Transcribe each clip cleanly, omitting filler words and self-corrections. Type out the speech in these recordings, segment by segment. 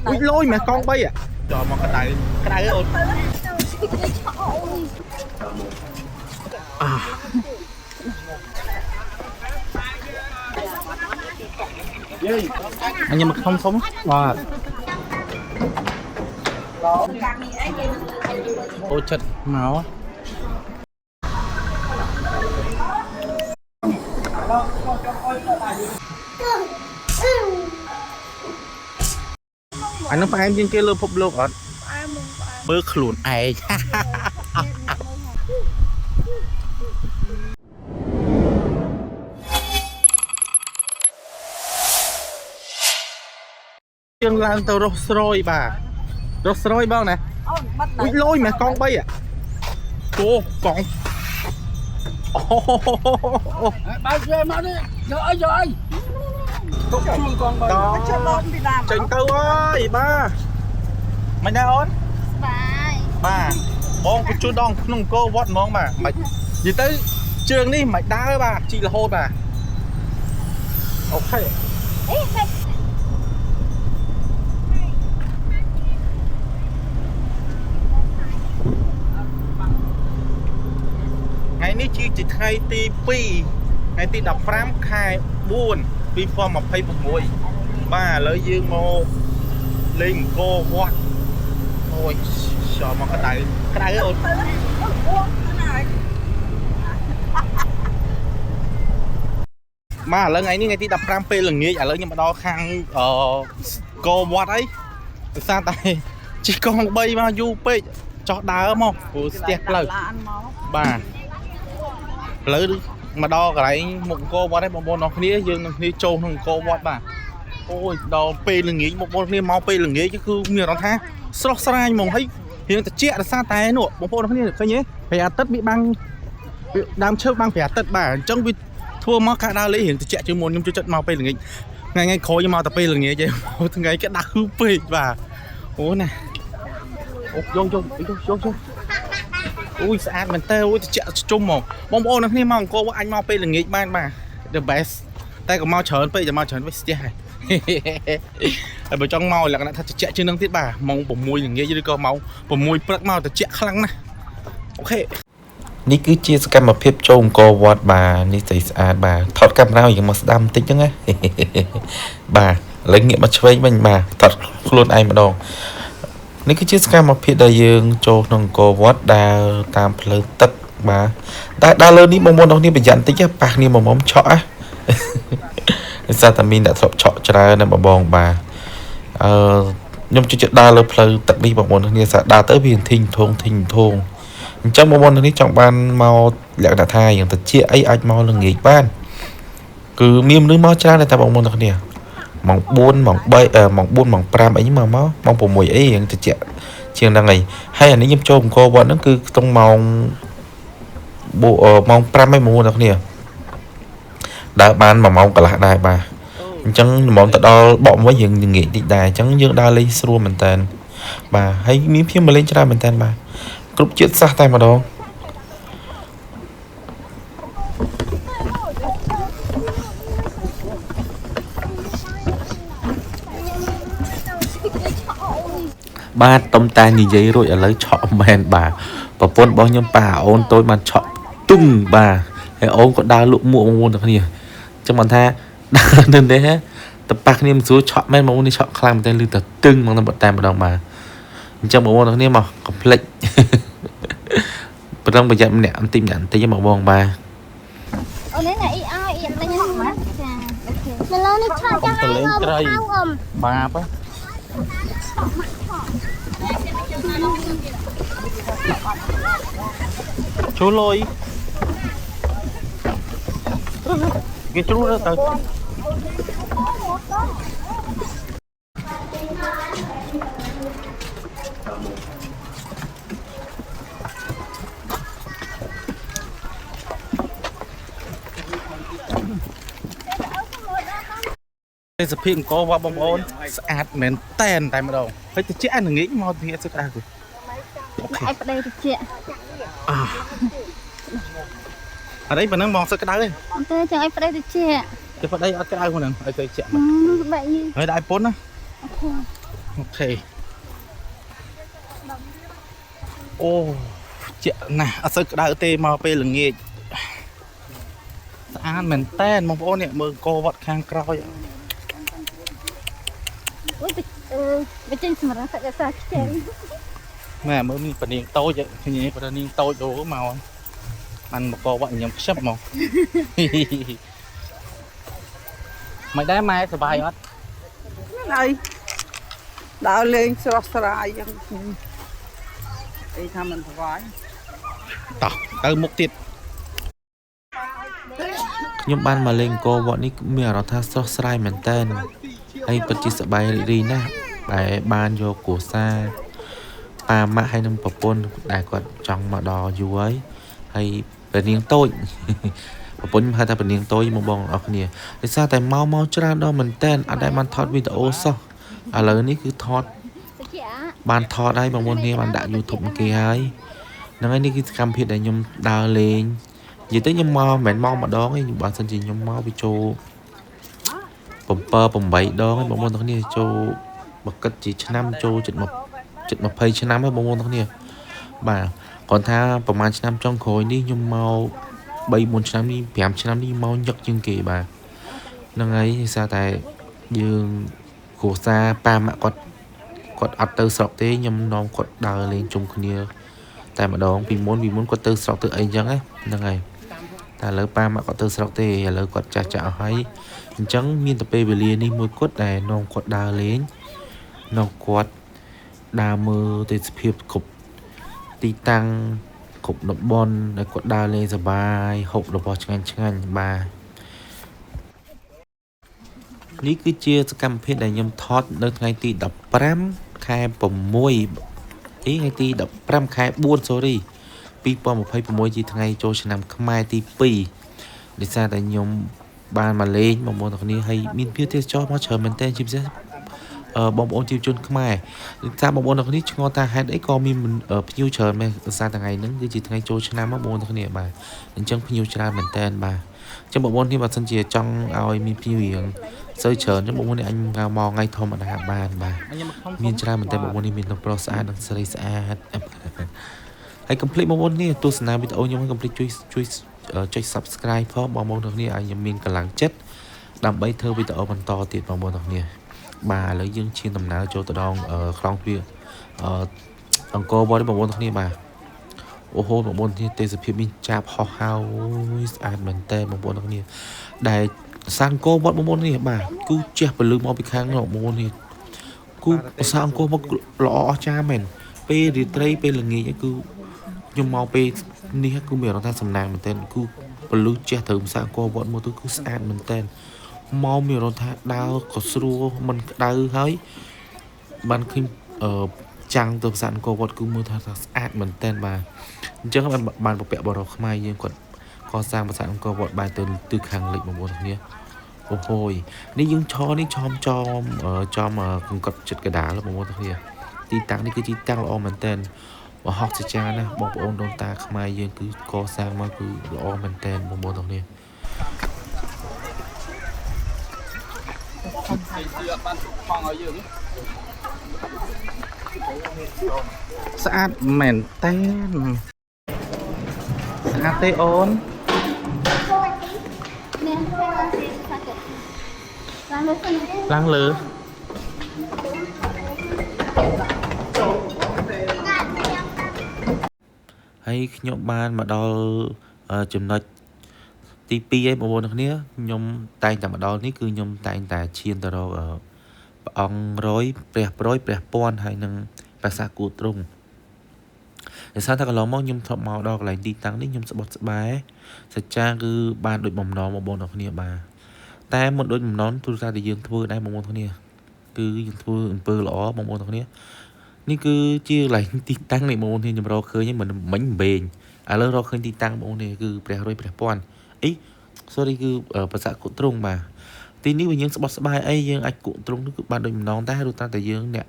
អ៊ុយលយមែនកង់3ចូលមកក្តៅក្តៅអូនអាអញមកធំបាទអូចិត្តមកអានោះផ្អែមជាងគេលើពិភពលោកអត់ផ្អែមមើលខ្លួនឯងយើងឡើងទៅរស់ស្រយបាទរស់ស្រយបងណា អូនបាត់ អ៊ុយលយមែនកង់3អូកង់អូ បើគេមកនេះយកអីយកអីទុកជួយកងបី ត ជិះបងពីដើម ចេញទៅហើយបាទមិនដែរអូន ស្បាយ បាទបងបញ្ជូនដងក្នុងអង្គរវត្តហ្មងបាទមិននិយាយទៅជើងនេះមិនដើរបាទជីករហូតបាទអូខេ អេតែ ថ្ងៃនេះជាថ្ងៃទី2ថ្ងៃទី15ខែ4 2026បាទឥឡូវយើងមកលេងអង្គរវត្តអូយចូលមកក្តៅក្តៅអូន ទៅអូនទៅណា បាទឥឡូវថ្ងៃនេះថ្ងៃទី15ពេលល្ងាចឥឡូវខ្ញុំមកដល់ខាងអឺកវត្តអីដោយសារតែជិះកង់3មកយូរពេកចោះដើរមកព្រោះស្ទះផ្លូវ ឡានមក បាទឥឡូវមកដល់កន្លែងមុខអង្គរវត្តហើយបងប្អូនអរគ្នាយើងនឹងគ្នាចូលក្នុងអង្គរវត្តបាទអូយដល់ពេលល្ងាចបងប្អូនគ្នាមកពេលល្ងាចគឺមានអារម្មណ៍ថាស្រស់ស្រាយហ្មងហើយរៀងត្រជាក់ដោយសារតែនោះបងប្អូនអរគ្នាឃើញទេព្រះអាទិត្យវាបាំងវាដើមឈើបាំងព្រះអាទិត្យបាទអញ្ចឹងវាធ្វើមកការដើរលេងរៀងត្រជាក់ជាងមុនខ្ញុំចូលចិត្តមកពេលល្ងាចថ្ងៃថ្ងៃក្រោយខ្ញុំមកតែពេលល្ងាចឯងមកថ្ងៃក្តៅពេកបាទអូណាអូយកយកយកយកយក អូយស្អាតមែនតើអូយត្រជាក់ជុំហ្មងបងប្អូនទាំងគ្នាមកអង្គរវត្តអញមកពេលល្ងាចបានបាទ the best តែកុំមកច្រើនពេកតែមកច្រើនពេកស្ទះហើយហើយបើចង់មកលក្ខណៈថាត្រជាក់ជាងនឹងទៀតបាទម៉ោង6ល្ងាចឬក៏ម៉ោង6ព្រឹកមកត្រជាក់ខ្លាំងណាស់អូខេ នេះគឺជាសកម្មភាពចូលអង្គរវត្តបាទនេះស្អីស្អាតបាទថតកាមេរ៉ាឲ្យយើងមកស្ដាំបន្តិចហ្នឹងណា បាទឥឡូវងាកមកឆ្វេងវិញបាទថតខ្លួនឯងម្ដងនេះគឺជាសកម្មភាពដែលយើងចូលក្នុងអង្គរវត្តដើរតាមផ្លូវទឹកបាទតែដើរលើនេះបងប្អូនទាំងគ្នាប្រយ័ត្នបន្តិចណាប៉ះគ្នាមុំៗឆក់ណា ដោយសារតែមានអ្នកធ្លាប់ឆក់ច្រើនណាស់បងបងបាទអឺខ្ញុំជួយចិត្តដើរលើផ្លូវទឹកនេះបងប្អូនទាំងគ្នាសារដើរទៅវាធីងធងធីងធង អញ្ចឹងបងប្អូននេះចង់បានមកលក្ខណៈថាយ៉ាងតិចអីអាចមកល្ងាចបានគឺមានមនុស្សមកច្រើនដែរតែបងប្អូនទាំងគ្នាម៉ោង4ម៉ោង3ម៉ោង4ម៉ោង5អីមកមកម៉ោង6អីយ៉ាងតិចជាងហ្នឹងអីហើយអានេះខ្ញុំចូលអង្គរវត្តហ្នឹងគឺក្នុងម៉ោងម៉ោង5ឯងបងប្អូនទាំងគ្នាដើរបាន1ម៉ោងកន្លះដែរបាទអញ្ចឹងល្មមទៅដល់បកវិញយើងល្ងាចតិចដែរអញ្ចឹងយើងដើរលេងស្រួលមែនតើបាទហើយមានភ្ញៀវមកលេងច្រើនមែនតើបាទគ្រប់ជាតិសាសន៍តែម្ដង បាទតុំតែនិយាយរួចឥឡូវឆក់មែនបាទប្រពន្ធរបស់ខ្ញុំប៉ាអូនតូចបានឆក់ទុងបាទហើយអូនក៏ដើរលក់មួកបងប្អូនទាំងគ្នាចឹងបានថាដើរនៅនេះតប៉ះគ្នាមិនស្រួលឆក់មែនបងប្អូននេះឆក់ខ្លាំងមែនតើលឺតែទឹងហ្មងតែម្ដងបាទអញ្ចឹងបងប្អូនទាំងគ្នាមកកុំភ្លេច ប្រឹងប្រយ័ត្នម្នាក់បន្តិចម្នាក់បន្តិចបងបងបាទ អូននេះណាអ៊ីអើយអ៊ីអត់ទិញហ៎ណាចាអូខេនៅលើនេះឆក់ចង់ឲ្យអ៊ំខៅអ៊ំ បាបហ៎ចូលលុយគេជ្រុះទៅទេសភាពអង្គរវត្តបងប្អូនស្អាតមែនតែនតែម្ដងហើយតិចអាល្ងាចមកទីស្អាតគឺអូខេ ឲ្យប្តីតិច អត់អីប៉ុណ្ណឹងបងសឹកក្តៅទេ អត់ទេចង់ឲ្យប្តីតិច តែប្តីអត់ក្តៅហ្នឹងឲ្យទៅជាក់ បែកយី ហើយដាក់ឲ្យពុនណា អូខេ OK អូជាក់ណាស់អត់សូវក្តៅទេមកពេលល្ងាចស្អាតមែនតែនបងប្អូននេះមើលអង្គរវត្តខាងក្រោយ អូយអឺវាចេញសម្រាប់សាច់សាខ្ចី ណែមើលមានពនាងតូចឃើញទេពនាងតូចអូមកបានមកកវត្តញ៉ាំខ្ជិបមក មិនដែរម៉ែសប្បាយអត់ ហ្នឹងហើយដើរលេងស្រស់ស្រាយចឹងអីថាមិនសុបាយ តោះទៅមុខទៀត ខ្ញុំបានមកលេងអង្គរវត្តនេះមានអារម្មណ៍ថាស្រស់ស្រាយមែនតើហើយពិតជាសប្បាយរីករាយណាស់ដែលបានយកគ្រួសារប៉ាម៉ាក់ហើយនិងប្រពន្ធដែលគាត់ចង់មកដល់យូរហើយហើយព្រះនាងតូច ប្រពន្ធខ្ញុំហៅថាព្រះនាងតូចមកបងប្អូនគ្នាដោយសារតែមកមកច្រើនដល់មែនតើអត់ដែលបានថតវីដេអូសោះឥឡូវនេះគឺថត តិចអា បានថតហើយបងប្អូនគ្នាបានដាក់ YouTube គេហើយហ្នឹងហើយនេះគឺសកម្មភាពដែលខ្ញុំដើរលេងនិយាយទៅខ្ញុំមកមិនមែនមកម្ដងទេខ្ញុំបើសិនជាខ្ញុំមកវាចូល7 8ដងហើយបងប្អូនទាំងគ្នាចូលបើគិតជាឆ្នាំចូលជិតមកជិត20ឆ្នាំហើយបងប្អូនទាំងគ្នាបាទគ្រាន់ថាប្រហែលឆ្នាំចុងក្រោយនេះខ្ញុំមក3 4ឆ្នាំនេះ5ឆ្នាំនេះមកញឹកជាងគេបាទហ្នឹងហើយដោយសារតែយើងគ្រួសារប៉ាម៉ាក់គាត់ គាត់អត់ទៅស្រុកទេខ្ញុំនាំគាត់ដើរលេងជុំគ្នាតែម្ដងពីមុនពីមុនគាត់ទៅស្រុកទៅអីចឹងណាហ្នឹងហើយតែឥឡូវប៉ាម៉ាក់គាត់ទៅស្រុកទេឥឡូវគាត់ចាស់ចាស់អស់ហើយអញ្ចឹងមានតែពេលវេលានេះមួយគត់ដែលនាំគាត់ដើរលេងនាំគាត់ដើរមើលទេសភាពគ្រប់ទីតាំងគ្រប់តំបន់ដែលគាត់ដើរលេងសប្បាយហូបរបស់ឆ្ងាញ់ឆ្ងាញ់បាទនេះគឺជាសកម្មភាពដែលខ្ញុំថតនៅថ្ងៃទី15ខែ6អីថ្ងៃទី15ខែ4 sorry 2026ជាថ្ងៃចូលឆ្នាំខ្មែរទី2ដោយសារតែខ្ញុំបានមកលេងបងប្អូនទាំងគ្នាហើយមានភ្ញៀវទេសចរមកច្រើនមែនទែនជាពិសេសអឺបងប្អូនជីវជនខ្មែរដោយសារបងប្អូនទាំងគ្នាឆ្ងល់ថាហេតុអីក៏មានភ្ញៀវច្រើនមែនដោយសារថ្ងៃហ្នឹងគឺជាថ្ងៃចូលឆ្នាំមកបងប្អូនទាំងគ្នាបាទអញ្ចឹងភ្ញៀវច្រើនមែនទែនបាទអញ្ចឹងបងប្អូនគ្នាបើសិនជាចង់ឲ្យមានភ្ញៀវរៀងសូវច្រើនអញ្ចឹងបងប្អូននេះអញមកថ្ងៃធម្មតាបានបាទ ញ៉ាំខំ មានច្រើនមែនតើបងប្អូននេះមានទាំងប្រុសស្អាតនិងស្រីស្អាតហើយកុំភ្លេចបងប្អូននេះទស្សនាវីដេអូខ្ញុំហើយកុំភ្លេចជួយជួយចុច Subscribe ផងបងប្អូនទាំងគ្នាឲ្យខ្ញុំមានកម្លាំងចិត្តដើម្បីធ្វើវីដេអូបន្តទៀតបងប្អូនទាំងគ្នាបាទឥឡូវយើងឈានដំណើរចូលទៅដល់ខ្លងទ្វារអឺអង្គរវត្តបងប្អូនទាំងគ្នាបាទអូហូបងប្អូននេះទេសភាពមានចាប់ហោះហៅស្អាតមែនតើបងប្អូនទាំងគ្នាដែលសានអង្គរវត្តបងប្អូននេះបាទគឺជះពលឺមកពីខាងនោះបងប្អូននេះ គូភាសាអង្គរមកល្អអស្ចារ្យមែនពេលរាត្រីពេលល្ងាចគឺខ្ញុំមកពេលនេះគឺមានអារម្មណ៍ថាសំណាងមែនទែនគឺពលឺជះត្រូវភាសាអង្គរវត្តមកទៅគឺស្អាតមែនទែនមកមានអារម្មណ៍ថាដើរក៏ស្រួលមិនក្តៅហើយបានឃើញអឺចាំងទៅភាសាអង្គរវត្តគឺមើលថាស្អាតមែនទែនបាទអញ្ចឹងបានបានពពកបរោះខ្មែរយើងគាត់កសាងភាសាអង្គរវត្តបែរទៅទិសខាងលិចបងប្អូនទាំងគ្នាអូហូយនេះយើងឈរនេះឆមចំចំកង្កត់ចិត្តកដាលបងប្អូនទាំងគ្នាទីតាំងនេះគឺទីតាំងល្អមែនទែនមហោស្ចារ្យណាស់បងប្អូនដូនតាខ្មែរយើងគឺកសាងមកគឺល្អមែនទែនបងប្អូនទាំងគ្នា ស្អាតមែនតែនស្អាតទេអូន នេះសាច់ឡើងលើសិន ឡើងលើ ហើយខ្ញុំបានមកដល់ចំណុចទី2ហើយបងប្អូនទាំងគ្នាខ្ញុំតែងតែមកដល់នេះគឺខ្ញុំតែងតែឈានទៅរកព្រះអង្គរយព្រះប្រយព្រះពាន់ហើយនិងប្រាសាទគូទ្រង់ដោយសារតែកន្លងមកខ្ញុំធ្លាប់មកដល់កន្លែងទីតាំងនេះខ្ញុំស្បត់ស្បែសច្ចាគឺបានដូចបំណងបងប្អូនទាំងគ្នាបាទតែមិនដូចបំណងទូរស័ព្ទដែលយើងធ្វើដែរបងប្អូនទាំងគ្នាគឺយើងធ្វើអំពើល្អបងប្អូនទាំងគ្នានេះគឺជាកន្លែងទីតាំងនេះបងប្អូនខ្ញុំរកឃើញមិនមិញវែងឥឡូវរកឃើញទីតាំងបងប្អូននេះគឺព្រះរយព្រះពាន់អី sorry គឺប្រាសាទគុទ្រង់បាទទីនេះវាយើងស្បត់ស្បាយអីយើងអាចគុទ្រង់គឺបានដូចបំណងដែរឬតែយើងអ្នក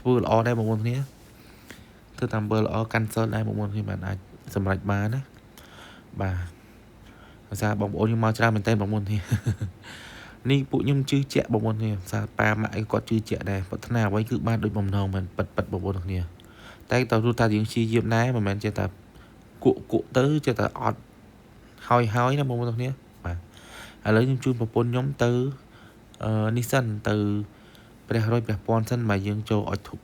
ធ្វើល្អដែរបងប្អូនគ្នាធ្វើតាមអំពើល្អកាន់សិលដែរបងប្អូនគ្នាបានអាចសម្រេចបានណាបាទភាសាបងប្អូនខ្ញុំមកច្រើនមែនតើបងប្អូនគ្នា នេះពួកខ្ញុំជឿជាក់បងប្អូនគ្នាសារប៉ាម៉ាក់អីគាត់ជឿជាក់ដែរប្រាថ្នាអ្វីគឺបានដូចបំណងមែនពិតពិតបងប្អូនគ្នាតែតើรู้ថាយើងព្យាយាមដែរមិនមែនចេះតែគក់គក់ទៅចេះតែអត់ហើយហើយណាបងប្អូនគ្នាបាទឥឡូវខ្ញុំជូនប្រពន្ធខ្ញុំទៅនេះសិនទៅព្រះរយព្រះពាន់សិនមកយើងចូលអុជធូប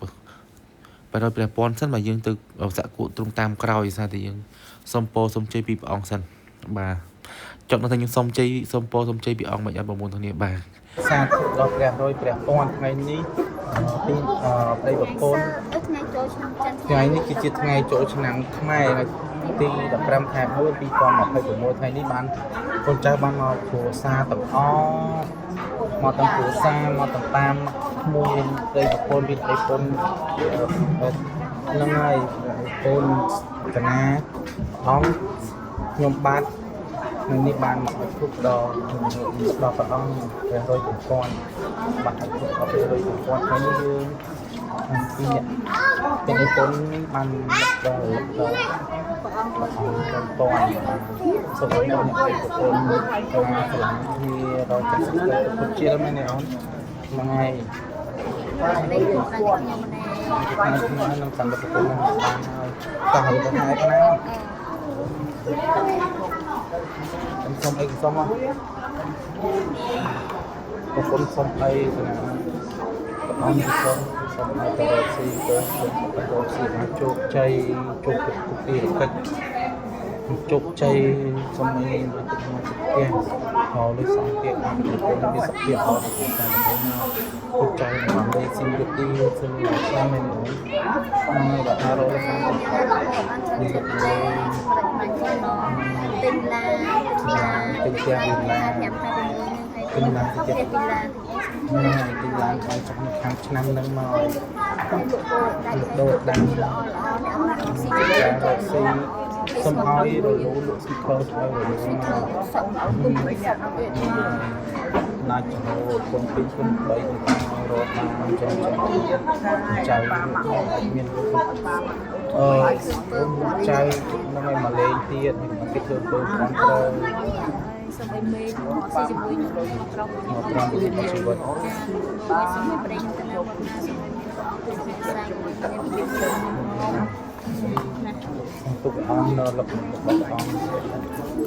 ព្រះរយព្រះពាន់សិនមកយើងទៅសាក់គក់ទ្រង់តាមក្រោយសារតែយើងសុំពរសុំជ័យពីព្រះអង្គសិនបាទចុកនៅថាខ្ញុំសុំជ័យសុំពរសុំជ័យពីអង្គមិនអត់បងប្អូនទាំងនេះបាទ សាធុដល់ព្រះរយព្រះពាន់ថ្ងៃនេះពីប្តីប្រពន្ធ ថ្ងៃចូលឆ្នាំចិន ថ្ងៃនេះគឺជាថ្ងៃចូលឆ្នាំខ្មែរថ្ងៃទី15ខែ1 2026ថ្ងៃនេះបានកូនចៅបានមកគ្រួសារទាំងអស់មកទាំងគ្រួសារមកទាំងតាមក្មួយប្តីប្រពន្ធពីប្តីប្រពន្ធហ្នឹងហើយកូនកណាអង្គខ្ញុំបាទថ្ងៃនេះបានមកអុជធូបដល់ដល់ព្រះអង្គព្រះរយព្រះពាន់បាទអុជធូបដល់ព្រះរយព្រះពាន់ថ្ងៃនេះយើងពីអ្នកเป็นไอ้คนมันដល់ដល់ព្រះអង្គព្រះពាន់សូមឲ្យដល់អ្នកប្រពន្ធការស្រឡាញ់គ្នាដល់ចាស់ពុទ្ធជាមែនទេអូនហ្នឹងហើយ នេះគឺខ្ញុំម្នាក់ ថ្ងៃខ្ញុំនឹងសំប្រពន្ធនឹងបានហើយតោះហើយទៅហើយណាខ្ញុំសុំអីសុំមកប្រពន្ធសុំអីទៅណាព្រះអង្គសុំសុំឲ្យទៅរកស៊ីទៅសុំទៅរកស៊ីបានជោគជ័យជោគទុកទីរកិច្ចជោគជ័យសុំអីមកទឹកមកទឹកផ្ទះហើយលើសង្កេតបានប្រពន្ធមានសុខភាពល្អដល់តាមប្រពន្ធជោគជ័យបានលេស៊ីរទីសុំតាមមែនអូនហើយបាទរកតាម បានច្រើនជោគជ័យសម្រាប់បាញ់ចំណងទិញឡាន ទិញផ្ទះវិឡា 5ខែ6ហ្នឹងហើយ ទិញឡាន ផ្ទះវិឡា ហ្នឹងទិញឡានឲ្យចំខាងឆ្នាំហ្នឹងមក លក់ ដូរដាំ ល្អល្អអ្នករកស៊ី រកស៊ីសុំឲ្យរលូនលក់ស៊ីខើឲ្យរលូន សុំឲ្យគុំអីសុំទៀត ណាច់ចំណូលគុណ2គុណ3ទៅតាមរកបានចឹងចឹងចៅមានអឺចៅហ្នឹងឯងមកលេងទៀតគេធ្វើពើផងត្រូវ សូមឲ្យមេមកស៊ីជាមួយខ្ញុំមកក្រុម មកត្រង់ពីជីវិត សូមឲ្យប្តីខ្ញុំទៅណាវត្តណាសូមឲ្យមានព្រះអង្គគ្រប់សាយមានភាពសុខណា ទុកអង្គនៅលឹករបស់អង្គ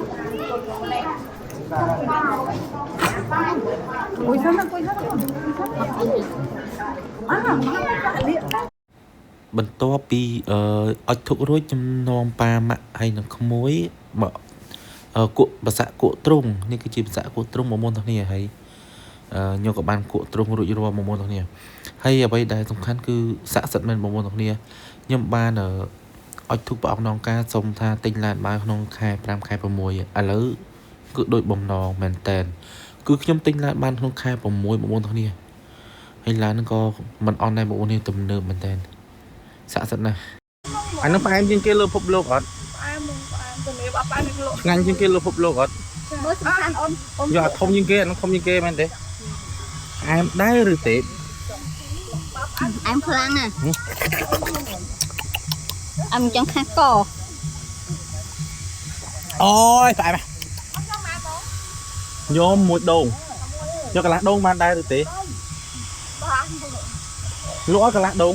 គួយសិនគួយសិនអាមកលៀក បន្ទាប់ពីអុជធូបរួចខ្ញុំនាំប៉ាម៉ាក់ហើយនឹងក្មួយមកគក់ប្រសាក់គក់ទ្រុងនេះគឺជាប្រសាក់គក់ទ្រុងបងប្អូនទាំងគ្នាហើយខ្ញុំក៏បានគក់ទ្រុងរួចរាល់បងប្អូនទាំងគ្នាហើយអ្វីដែលសំខាន់គឺស័ក្តិសិទ្ធិមែនបងប្អូនទាំងគ្នាខ្ញុំបានអុជធូបព្រះអង្គនងការសុំថាទិញឡានបានក្នុងខែ5ខែ6ឥឡូវគឺដូចបំណងមែនតែនគឺខ្ញុំទិញឡានបានក្នុងខែ6បងប្អូនទាំងគ្នាហើយឡានហ្នឹងក៏មិនអន់ដែរបងប្អូននេះទំនើបមែនតែនស័ក្តិសិទ្ធិណាស់ អានោះផ្អែមជាងគេលើពិភពលោកអត់ ផ្អែមផ្អែមទៅនេះផ្អែមនេះលោក ឆ្ងាញ់ជាងគេលើពិភពលោកអត់ មើលសំខាន់អូនអូន យកអាធំជាងគេអានោះធំជាងគេមែនទេផ្អែមដែរឬទេ អែមខ្លាំងណាអែមចង់ខាស់ក អូយផ្អែមយកមួយដូងយកកន្លះដូងបានដែរឬទេលក់ឲ្យកន្លះដូង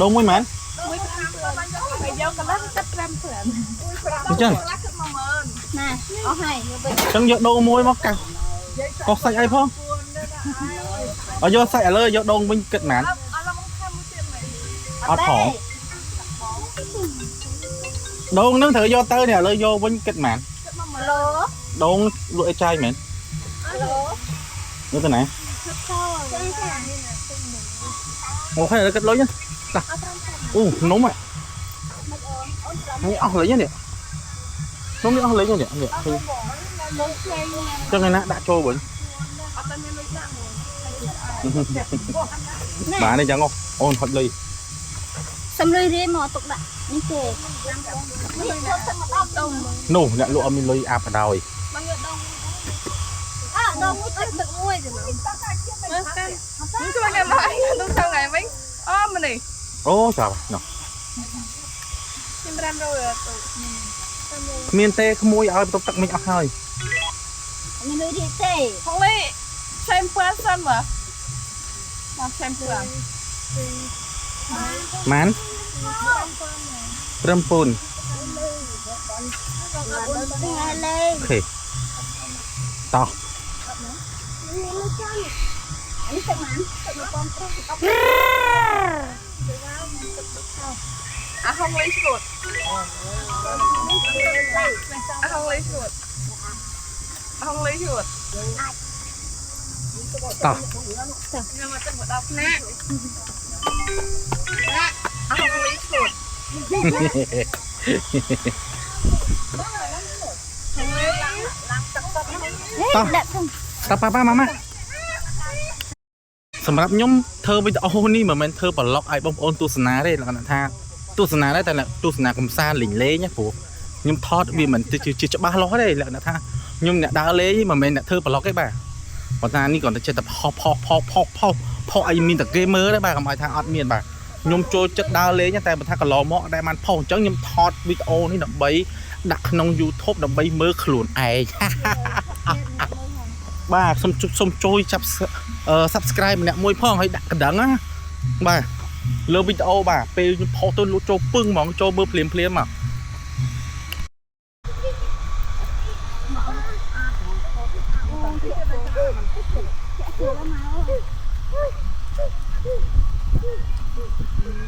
ដូងមួយមែន ហើយយកកន្លះទឹក5 5 អញ្ចឹង ណាអស់ហើយយកវិញ អញ្ចឹងយកដូងមួយមកកោសកោសសាច់អីផងឲ្យយកសាច់ឥឡូវយកដូងវិញគិតមែនអត់ផងដូងហ្នឹងត្រូវយកទៅនេះឥឡូវយកវិញគិតមែន ឡូ ដូងលក់ឲ្យចាយមែនយកទៅណាមកហើយឥឡូវគិតលុយណាតាអូនំហ៎នេះអស់លុយនេះនំនេះអស់លុយនេះនេះចឹងឯណាដាក់ចូលវិញបាទនេះចឹងអូនហុចលុយ សុំលុយរៀលមកទុកដាក់នេះទេនេះលក់ទឹកមក10ដុំ នោះអ្នកលក់អត់មានលុយអាប់បដ ாய் អើដុំមួយទឹកទឹកមួយទៅ មើលកាន់ជួយអ្នកឡើយទៅទៅថ្ងៃវិញអូមនេះ អូចាប់នោះ ខ្ញុំ500ទៅ គ្មានទេក្មួយឲ្យបន្ទប់ទឹកមិញអស់ហើយ មានលុយរៀបទេ ហងលីឆេមពឿនសិនមើលមកឆេមពឿន ម៉ាន5ពូន ថ្ងៃលេង អូខេតោះ នេះចាំនេះទឹកម៉ានទឹក1500 អាហងលីឈួតអាហងលីឈួតអាហងលីឈួត តោះ ខ្ញុំមកទឹកមកដល់ថ្នាក់អាហងលីឈួត តោះ ដាក់ទៅ តោះប៉ាប៉ាម៉ាម៉ាសម្រាប់ខ្ញុំធ្វើវីដេអូនេះមិនមែនធ្វើប្លុកឲ្យបងប្អូនទស្សនាទេលក្ខណៈថាទស្សនាដែរតែទស្សនាកំសាន្តលេងលេងណាព្រោះខ្ញុំថតវាមិនទៅជាច្បាស់លាស់ទេលក្ខណៈថាខ្ញុំអ្នកដើរលេងមិនមែនអ្នកធ្វើប្លុកទេបាទប៉ុន្តែនេះគ្រាន់តែចេះតែផុសផុសផុសផុសផុសផុសឲ្យមានតែគេមើលទេបាទកុំឲ្យថាអត់មានបាទខ្ញុំចូលចិត្តដើរលេងតែបើថាកន្លងមកអត់ដែលបានផុសអញ្ចឹងខ្ញុំថតវីដេអូនេះដើម្បីដាក់ក្នុង YouTube ដើម្បីមើលខ្លួនឯង បាទសូមជសូមជួយចាប់អឺ Subscribe ម្នាក់មួយផងហើយដាក់កណ្ដឹងណាបាទលើវីដេអូបាទពេលខ្ញុំផុសទៅលូតចូលពឹងហ្មងចូលមើលភ្លាមភ្លាមមក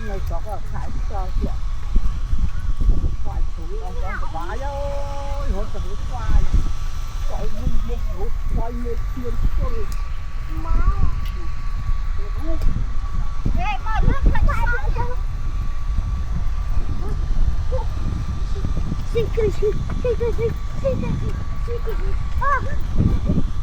នៅស្រុកខែចោលជាស្វាយជ្រុំដល់ដល់សបាយអើយរត់ទៅស្វាយស្វាយមុំមុខរត់ស្វាយមេឈាមជុល ហេមកលើកផ្លែទៅស៊ីគឺស៊ីស៊ីគឺស៊ីស៊ីគឺស៊ីគឺអ